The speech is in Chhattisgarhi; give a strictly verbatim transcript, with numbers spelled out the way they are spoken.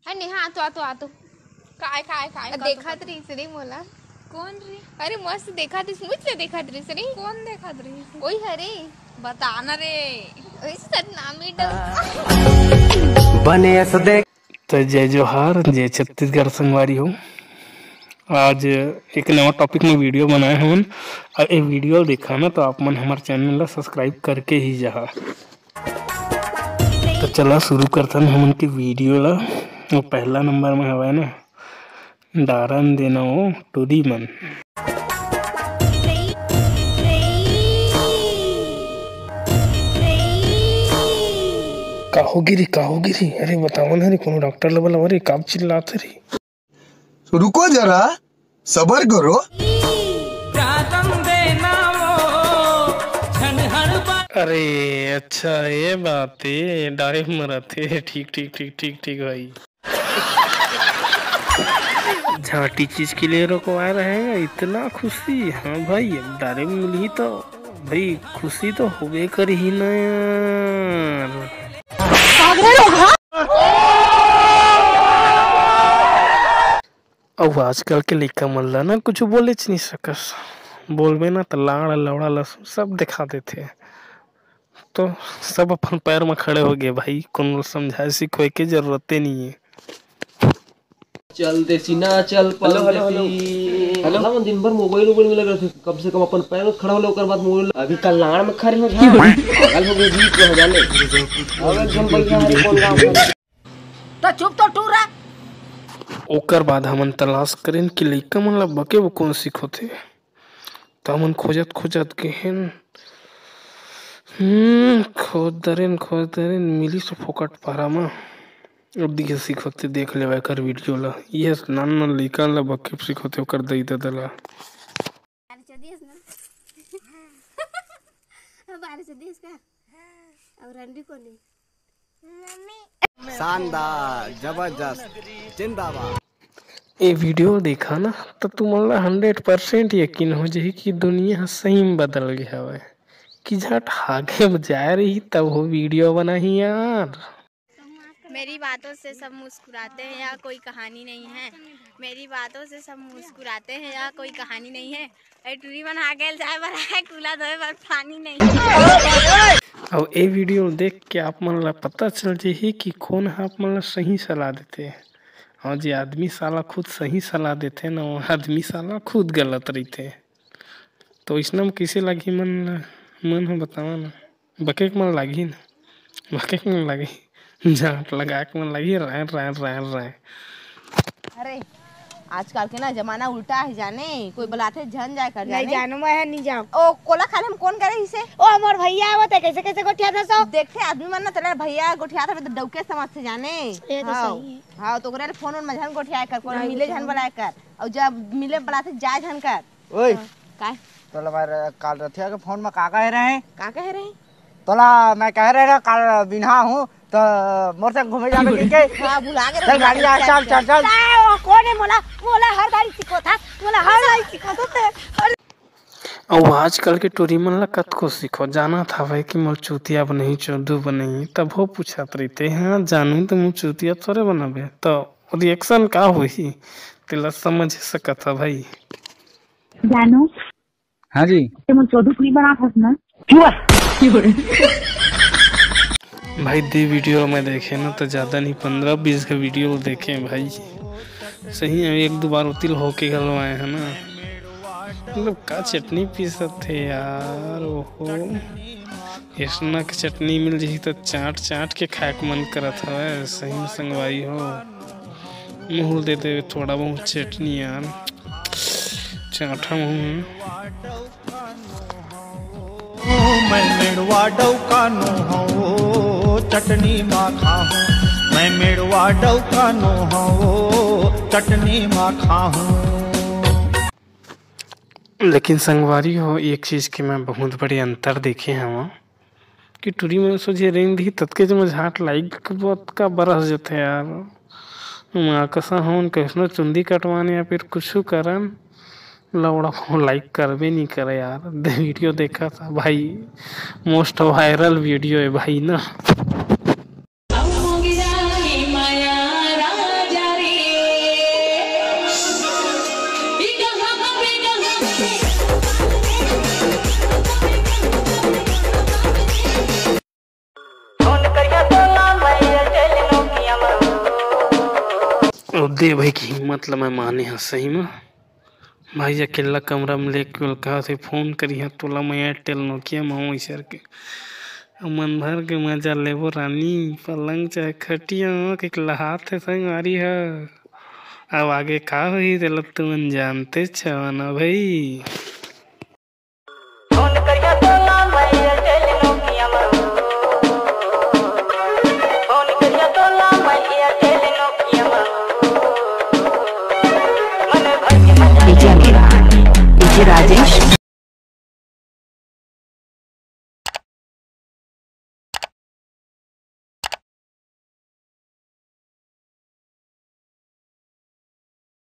अरे नेहा, आ तो, आ तो, आ तो। काय, काय, काय, अरे का तो देखत रहिस रे मोला। कौन रे? अरे मस्त देखत रहिस, मुझ ले देखत रहिस रे। कौन देखत रहिस? ओही हरे। बता ना रे। ओही सर नाम ही डर। बने ऐसा देख। तो जय जोहार, जय छत्तीसगढ़ संगवारी हो। आज एक नवा टॉपिक में वीडियो बनाए हमन। अउ ये वीडियो देखा ना तो आप मन हमारे चैनल ला सब्सक्राइब करके ही जहा। तो चला शुरू करथन हमन के वीडियो ला। वो पहला नंबर में हवय ना, डारन देना वो टूरी मन। का हो गिरी, का हो गिरी? अरे बतावन हरे, कोनो डॉक्टर ला बुलावा रे, काब चिल्लात हरे? रुको जरा, सबर करो। अरे अच्छा, ये बात है, डारे मरत है। ठीक, ठीक, ठीक, ठीक, ठीक भाई। झांटी चीज के लिए रुकवा रहे हैं, इतना खुशी। हाँ भाई, अब डारे मिलही तो भाई, खुशी तो होबे करही ना यार। अउ आजकल के लइका मन ला ना कुछ बोलेच नहीं सकस, बोलबे ना त लाड़ लौड़ा लसुन सब दिखा देथे। तो सब अपन पैर में खड़े हो गए भाई, कोनो समझाए सिखोए के जरूरते नहीं है। चल देसी ना चल पल हेलो, हेलो, हेलो। देसी। हेलो। साला मन दिन भर मोबाइल उबाइल में लगे रहते, कम से कम अपन पैर में खड़ा हो ले, ओकर बाद मोबाइल। अभी कल लाड़ में खड़े हो जा। पागल हो गए जी, तो हो जाने। अगर जन बैठा है कौन गाँव में? तो चुप तो टूरा। ओकर बाद हमन तलाश करेन कि लइका मन ला बके वो कौन सिखोथे। त हमन खोजत खोजत गेहेन। हम्म, खोज दरेन, खोज दरेन, मिलिस फोकट पारा म। अब दिखे सिखोथे, देख लेवा एकर वीडियो ला। ये नान नान लइका ला बके सिखोथे ओकर दई ददा ला। बारिश देश ना। बारिश देश का। और रंडी कोनी। शानदार, जबरदस्त, जिंदाबाद। ए वीडियो देखा ना, त तुमन ला हंड्रेड परसेंट यकीन हो जाही कि दुनिया ह सही में बदल गया हवय, कि झट हागे जाए रही तब हो वीडियो बनाही यार। मेरी बातों से सब मुस्कुराते हैं, यह कोई कहानी नहीं है। मेरी बातों से सब मुस्कुराते हैं, यह कोई कहानी नहीं है। अरे टूरी मन हागे ल जाए बर आए, कूला धोए बर पानी नहीं। अब ए वीडियो ल देख के आप मन ला पता चल जाही कि कौन ह आप मन ला सही सलाह देथे। और जे आदमी साला खुद सही सलाह देथे ना, वो आदमी साला खुद गलत रहिथे। तो इसना में कैसे लगही मन ला, मन हो बतावा ना। बके के मन लागही ना, बके के मन लागही, झांट लगाए के मन लागही, राय, राय, राय, राय। अरे, आजकल के ना जमाना उल्टा है जाने, कोई बुलाथे झन जाए कर नहीं जाने। जानो, मैं नहीं जाऊँ। ओ, कोला खाने में कौन करे इसे? ओ, हमर भैया आवत है, कैसे कैसे गोठिया था सो? देखते आदमी मन ना, तेरा भैया गोठिया था, तो डौके समझ से जाने। ये तो हाँ। सही है। हाँ, तो ओकरे फोन उन में झन गोठिया कर, कोई नहीं, मिले झन बुलाए कर, और जब मिले बुलाथे जाए झन कर। ओए, हाँ, काय? तोला मैं काल रथिया के फोन में का कहे रहे? का कहे रहे? तोला मैं कहे रहे ना, काल बिन्हा हूँ, तो मोर संग घूमे जाबे कहिके। हाँ, भुला गे चल, रहे। गाड़ी आ, चल, चल, चल। काय, ओ, कौन है मोला? मोला हर गाड़ी सिखोथा, मोला हर गाड़ी सिखोथा ते। अउ आजकल के टूरी मन ला कतको सिखो, जानत हवय कि मोर चूतिया बनही, चोदू बनही, तभो पूछत रहिथे, "हाँ, जानू तो मोर चूतिया थोरे बनाबे।" तो रिएक्शन का होही, तेला समझ सकत ह भाई। जानू। हाँ जी। ते मोर चोदू पूरी बनात हस ना? भाई, दे वीडियो मैं देखे ना, तो ज्यादा नहीं, पंद्रह बीस का वीडियो देखे भाई। सही है, एक दो बार उतिल होके घलो आए हैं ना। मतलब, का चटनी पीसत थे यार, ओहो। इसना के चटनी मिल जही, तो चाट चाट के खाए के मन करत हवय, सही में संगवारी हो। मुँह दे दे थोड़ा बहुत चटनी यार, चाटा मुँह। मैं मेड़वा डौका नो हूँ, चटनी मा खाहूँ। मैं मेड़वा डौका नो हूँ, चटनी मा खाहूँ। लेकिन संगवारी हो, एक चीज के मैं बहुत बड़े अंतर देखे हवं कि टूरी मन सोझे रेंग दिही, ततके जमा झाट लाइक बतका बरस जथे यार। मैं कसा हवन, कइसनो चुंदी कटवान या फिर कुछु करन, लौड़ा हो लाइक करबे नहीं करे यार। दे वीडियो देखा था भाई, मोस्ट वायरल वीडियो है भाई ना। अउ दे भाई के हिम्मत ल मैं माने हंव सही म। भाई अकेल्ला कमरा म लेके ओला कहा से फोन करिहा तोला मैं Airtel Nokia म हूँ वइसे करके। अउ मन भर के मजा लेबो रानी, पलंग चाहे खटिया म के लहात हे संगवारी ह। अब आगे का होही तेला तुमन जानतेच हव ना भाई। फोन करिया तोला मैं Airtel Nokia म। फोन करिया तोला मैं Airtel Nokia म। मन भर के मजा DJ राजेश।